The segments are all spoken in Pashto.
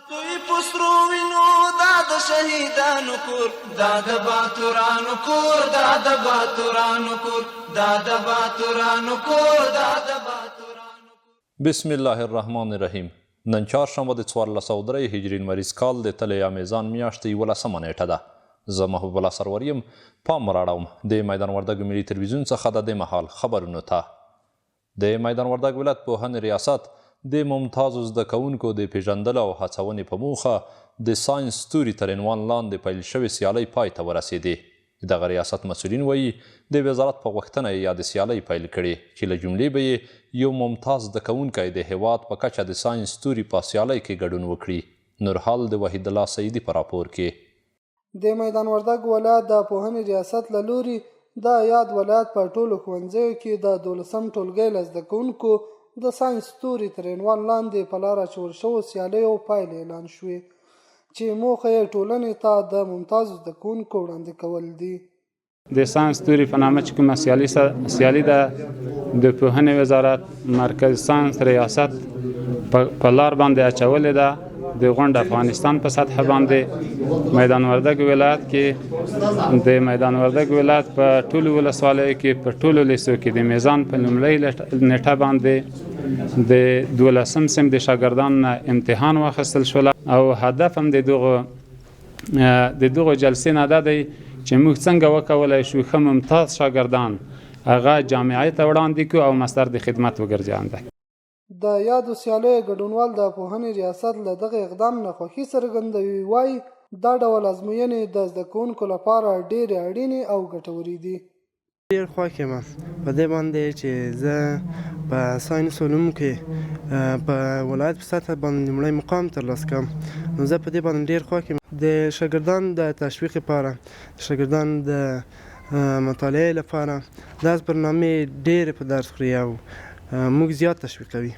توی په سرو وینو دا د شهیدانو کور، دا د باتورانو کور، دا د باتورانو کور، دا د باتورانو کور، دا د باتورانو کور. بسم الله الرحمن الرحیم نن چهارشنبه د 1403 هجري لمریز کال د تلې یا میزان میاشتې 11مه نیټه ده. زه محبوب الله سرور یم، پام راړوم د میدان وردګو ملي تلویزیون څخه د دې مهال خبرونو ته. د میدان وردګ ولایت پوهنې ریاست د ممتازو زده کوونکو د پېژندلو او هڅونې په موخه د ساینس ستوري تر عنوان لاندې پیل شوې سیالۍ پای ته ورسېدې. د دغه ریاست مسؤلین وایي، د وزارت په غوښتنه یې یادې سیالۍ پیل کړې چې له جملې به یې یو ممتاز زده کوونکی د هېواد په کچه د ساینس ستوري په سیالۍ کې ګډون وکړي. نورحال د وحیدالله سعیدي په راپور کې. د میدان وردګ ولایت د پوهنې ریاست له لوري د یاد ولایت په ټولو ښوونځیو کې د دولسم ټولګی له زده کوونکو د ساینس ستوري تر عنوان لاندې په لاره اچول شوو سیالیو پایلې اعلان شوې چې موخه یې ټولنې ته د ممتازو زده کوونکو وړاندې کول دي. د ساینس ستوري په نامه چې کومه سیالي ده د پوهنې وزارت مرکز ساینس ریاست په لار باندې اچولې ده. د غونډ افغانستان په سطح باندې میدان وردګ ولایت کې د میدان وردګ ولایت په ټولو ولسوالیو کې په ټولو لیسو کې د میزان په لومړۍ نیټه باندې د دولسم سم د شاګردانو نه امتحان واخیستل شول او هدف هم د دغه جلسې نه دا دی چې موږ څنګه وکولای شو ښه ممتاز شاګردان هغه جامعې ته وړاندې کړو او مصدر د خدمت وګرځي. د یادو سیالیو ګډونوال د پوهنې ریاست له دغه اقدام نه خوښي څرګندوي، وایي دا ډول ازموینې د زده کوونکو لپاره ډېرې اړینې او ګټورې دي. ډېر خوښ یم په دې باندې چې زه په ساینس علومو کې په ولایت په سطح باندې لومړی مقام ترلاسه کړم، نو زه په دې باندې ډېر خوښ یم. د شاګردانو د تشویق لپاره، د شاګردانو د مطالعې لپاره داس برنامې ډېرې په درس خوري او موږ زیات تشویقوي.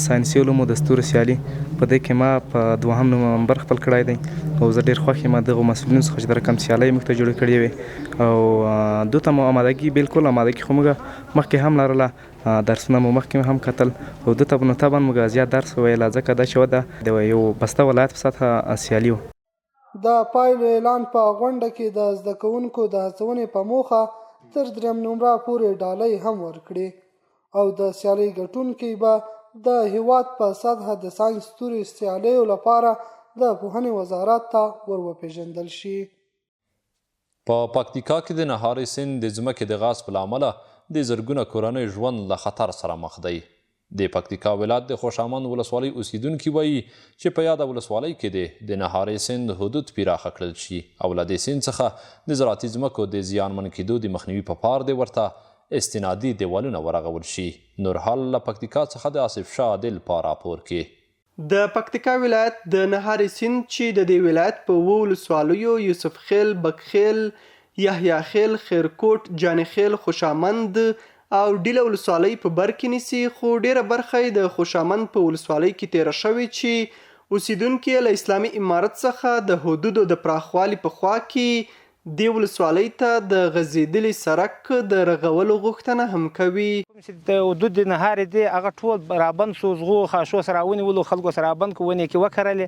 ساینسي علومو د ستورو سیالي په دې کې ما په دوهم نمبر خپل کړی دی او زه ډېر خوښ یم دغو مسؤلینو څخه چې دا رقم سیالۍ موږ ته جوړې کړې وې او دوی ته مو آمادګي بالکل آمادګي خو موږ مخکې هم لرله، درسونه مو مخکې هم کتل او دوی ته نو طبعا موږ زیات درس ویله ځکه دا چې وه دا د یو بسته ولایت په سطحه سیالي وه. د پایلو اعلان په غونډه کې د زده کوونکو د هڅونې په موخه تر دریم نمره پورې ډالۍ هم ورکړې او د سیالۍ ګټونکي به د هیواد په سطحه د ساینس ستوري سیالیو لپاره د پوهنې وزارت ته ور وپېژندل شي. په پکتیکا کې د نهارې سیند د ځمکې د غصب له امله د زرګونه کورنیو ژوند له خطر سره مخ دی. د پکتیکا ولایت د خوشامند ولسوالۍ اوسېدونکي وایي چې په یاده ولسوالۍ کې دې د نهارې سیند حدود پراخه کړل شي او له دې سیند څخه د زراعتي ځمکو د زیانمن کېدو د مخنیوي په پار دې ورته استنادي دېوالونه ورغول شي. نورحال له پکتیکا څخه د آصف شاه عادل په راپور کې. د پکتیکا ولایت د نهارې سیند چې د دې ولایت په اوو ولسوالیو یوسف خېل، بکخېل، یحیی خېل، خیرکوټ، جاني خېل، خوشامند او ډیله ولسوالۍ په بر کې نیسي، خو ډېره برخه یې د خوشامند په ولسوالۍ کې تېره شوې چې اوسېدونکي یې له اسلامي امارت څخه د حدودو د پراخوالي په خوا کې دې ولسوالۍ ته د غځېدلي سرک د رغولو غوښتنه هم کوي. کوم چې د حدود د نهارې دي هغه ټول رابند شو، زغو خاشو سره راونیولو، خلکو سره رابند کړو، ونې کې وکرلې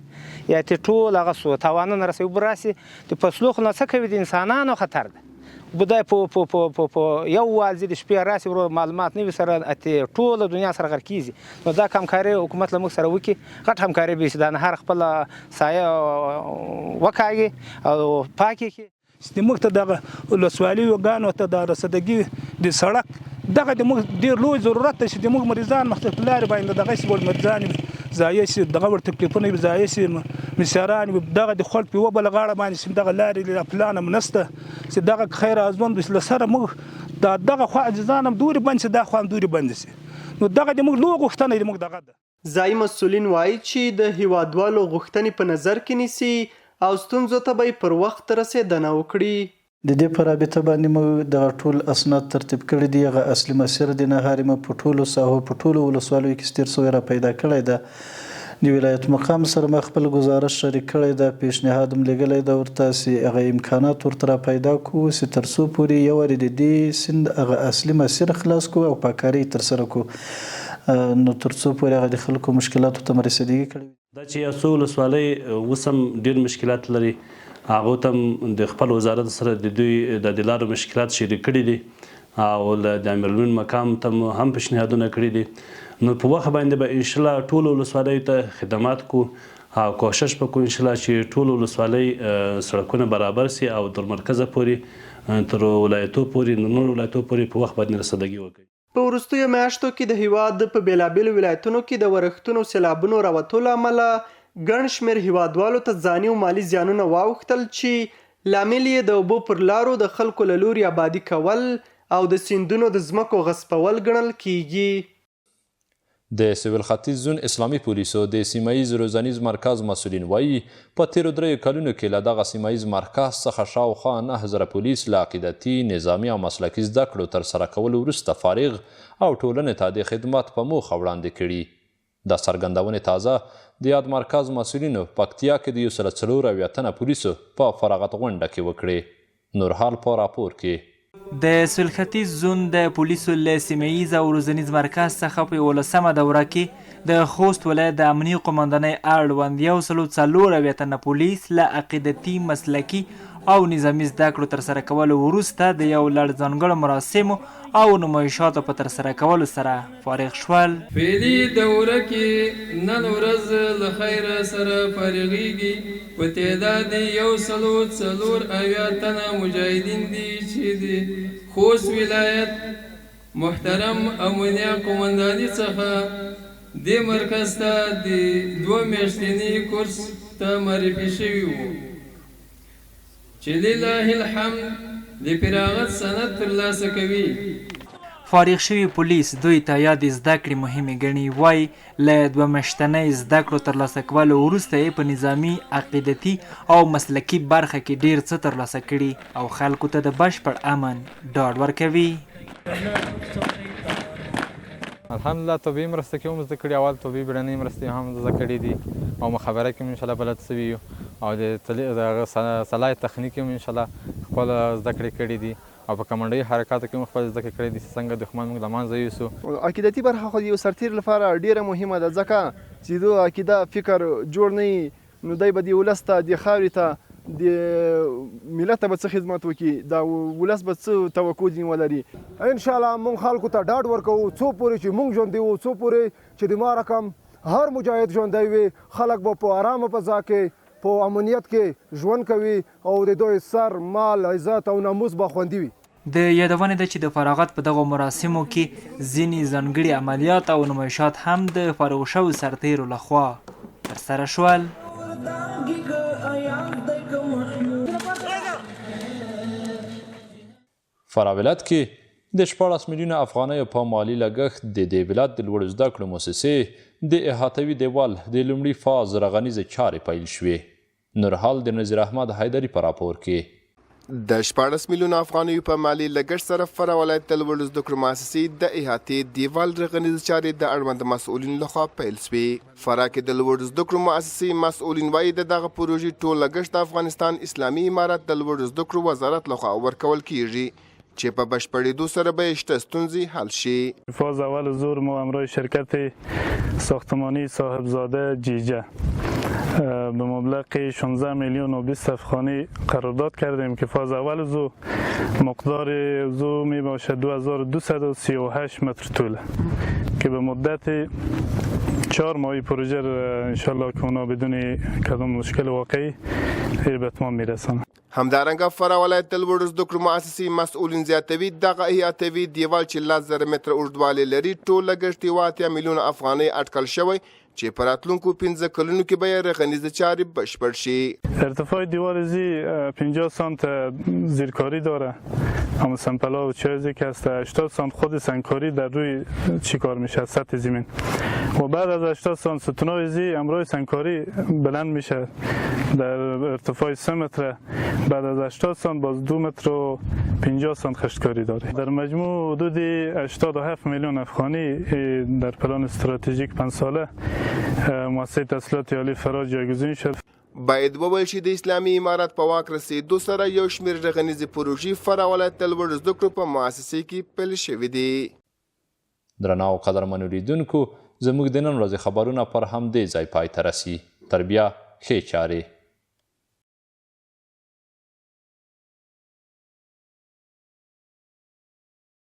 یا ترې ټول هغه شو، تاوانونه رسوي، اوبه راشي د فصلو خو نه څه کوي، د انسانانو خطر ده. اوبه دی په په په په په یو وال ځي، د شپې راشي ورور معلومات نه وي سره، اتې ټوله دنیا سره غرقېږي. نو دا که همکاري حکومت له موږ سره وکړي، غټ همکاري به وي چې دا نهر خپله سایه وکاږي او پاک یې کړي. چې موږ ته دغه ولسوالیو ګانو ته دا رسیدګي د سړک دغه د موږ ډیر لوی ضرورت دی چې د موږ مریضان مخ ته لارې باندې دغه شي وړ مریضان وي ضایع شي دغه وړ تکلیفونه وي ضایع شي مشران وي دغه د خړ په یوه بله غاړه باندې چې دغه لارې لا پلان هم نشته چې دغه خیر ازوند له سره موږ دا دغه خوا عزیزان هم دورې بند شي دا خوا هم دورې بند شي نو دغه د موږ لوی غوښتنه د موږ دغه ده. ځايي مسؤلین وايي چې د هېوادوالو غوښتنې په نظر کې نیسي او ستونزو ته به یې پر وخت رسېدنه وکړي. د دې په رابطه باندې مو دغه ټول اسناد ترتیب کړي دي، هغه اصلي مسیر د نهارې مو په ټولو ساحو په ټولو ولسوالیو کې تېر شوی را پیدا کړی ده، د ولایت مقام سره ما خپل ګزارش شریک کړی ده، پیشنهاد هم لېږلی ده ورته چې هغه امکانات ورته را پیدا کړو چې تر څو پورې یو وارې د دې سیند هغه اصلي مسیر خلاص کړو او پاکاري یې ترسره کړو نو تر څو پورې هغه د خلکو مشکلاتو ته مو رسیدګي کړې وي. دا چې یو څو ولسوالۍ اوس هم ډېر مشکلات لري، هغو ته هم د خپل وزارت سره د دوی د د لارو مشکلات شریک کړي دي او له د امیرالمؤمنین مقام ته مو هم پیشنهادونه کړي دي، نو په وخت باندې به انشاالله ټولو ولسوالیو ته خدمات کو او کوشش به کو انشاالله چې ټولو ولسوالۍ سړکونه برابر شي او تر مرکزه پورې تر ولایتو پورې نورو ولایتو پورې په وخت باندې رسیدګي وکړي. په وروستیو میاشتو کې د هیواد په بېلابېلو ولایتونو کې د ورښتونو او سېلابونو راوتو له امله ګڼ شمېر هیوادوالو ته ځاني او مالي زیانونه واوښتل چې لامل یې د اوبو پر لارو د خلکو له لوري ابادي کول او د سیندونو د ځمکو غصبول ګڼل کېږي. د سویل ختیځ زون اسلامي پولیسو د سیمه ییز روزنیز مرکز مسؤلین وايي، په تېرو دریو کلونو کې له دغه سیمه ییز مرکز څخه شاوخوا 9000 پولیس له عقیدتي، نظامي او مسلکي زده کړو ترسره کولو وروسته فارغ او ټولنې ته د خدمت په موخه وړاندې کړي. دا څرګندونې تازه د یاد مرکز مسؤلینو پکتیا کې د 174 تنه پولیسو په فراغت غونډه کې وکړې. نور حال په راپور کې. د سویل ختیځ زون د پولیسو له سیمه ییز او روزنیز مرکز څخه په یولسمه دوره کې د خوست ولایت د امنیې قوماندانۍ اړوند 174 تنه پولیس له عقیدتي، مسلکي او نظامي زده کړو ترسره کولو وروسته د یو لړ ځانګړو مراسمو او نمایشاتو په ترسره کولو سره فارغ شول. فعلي دوره کې نن ورځ له خیره سره فارغیږي په تعداد 174 تنه مجاهدین دي چې د خوست ولایت محترم امنیه قومنداني څخه دې مرکز ته د دوه میاشتني کورس ته معرفي شوي وو. چې لله الحمد د فراغت سند ترلاسه کوي. فارغ شوي پولیس دوی ته یادې زده کړې مهمې ګڼي، وايي، له دوه میاشتنۍ زده کړو ترلاسه کولو وروسته یې په نظامي، عقیدتي او مسلکي برخه کې ډېر څه ترلاسه کړي او خلکو ته د بشپړ امن ډاډ ورکوي. الحمدلله طبي مرسته کې هم زده کړي اول طبي بیړنۍ مرستې هم زده کړي دي او مخابره کې هم انشاءالله بلد شوي یو او د سلاح تخنیک هم انشاءالله خپل زده کړې کړي دي او په کمانډوي حرکاتو کې هم خپل زده کړې کړي دي چې څنګه دښمن موږ له منځه یوسو. عقیدتي برخه خو د یو سرتېري لپاره ډېره مهمه ده ځکه چې د ده عقیده فکر جوړ نه وي نو دی به دې ولس ته، دې خاورې ته، دې ملت ته به څه خدمت وکړي، دا ولس به څه توقع ځینې ولري. ان شاءالله مونږ خلکو ته ډاډ ورکوو څو پورې چې مونږ ژوندي وو، څو پورې چې د ما رقم هر مجاهد ژوندی وي، خلک به په ارامه فضا کې، په امنیت کې ژوند کوي او د دوی سر، مال، عزت او ناموس به خوندي وي. د یادونې ده چې د فراغت په دغو مراسمو کې ځینې ځانګړي عملیات او نمایشات هم د فارغو شوو سرتېرو له خوا ترسره شول. فراه ولایت کې د 16 میلیونه افغانیو په مالي لګښت د دې ولایت د لوړو زده کړو موسسې د احاطوي دېوال د لومړي فاز رغنیزې چارې پیل شوې. نورحال د نذیر احمد حیدري په راپور کې. د 16 میلیونه افغانیو په مالي لګښت سره فراه ولایت د لوړو زده کړو مؤسسې د احاطې دیوال رغنیزې چارې د اړوند مسؤلینو لخوا پیل شوې. فراه کې د لوړو زده کړو مؤسسې مسؤلین وايي، د دغه پروژې ټول لګښت د افغانستان اسلامي امارت د لوړو زده کړو وزارت لخوا ورکول کیږي چې په بشپړېدو سره به یې شته ستونزې حل شي. فاز اول زور ما همراه شرکت ساختمانی صاحبزاده جیجه به مبلغ 16 میلیون و 20 افغانی قرارداد کردیم که فاز اول زو مقدار زو می باشد 2238 متر طول که به مدت 4 ماهی پروژه انشالله که اونا بدون کدام مشکل واقعی به اتمام میرسانند. همدارنګه فراه ولایت د لوړو زده کړو مؤسسې مسؤلین زیاتوي، دغه احاطوي دیوال چې 10,000 متره اوږدوالی لري، ټول لګښت یې 80 میلیونه افغانۍ اټکل شوی چې په راتلونکو پنځه کلونو کې به یې رغنیزې چارې بشپړ شي. ارتفاع دیوار زی 50 سانت زیرکاری داره همون سمپلا و چیزی که هست 80 سانت خود سنگکاری در روی چی کار میشه از سطح زمین و بعد از 80 سانت ستونای زی امرای سنگکاری بلند میشه در ارتفاع 3 متر بعد از 80 سانت باز 2 متر و 50 سانت خشتکاری داره. در مجموع حدود 87 میلیون افغانی در پلان استراتژیک 5 ساله مؤسسه تحصیلات عالی فراه جایگزین شد. باید وویل شي د اسلامي امارت په واک رسېدو سره یو شمېر رغنیزې پروژې فراه ولایت د لوړو زده کړو په مؤسسې کې پیل شوې دي. درنو او قدرمنو لیدونکو زموږ د نن ورځې خبرونه پر همدې ځای پای ته رسي. تر بیا، ښې چارې.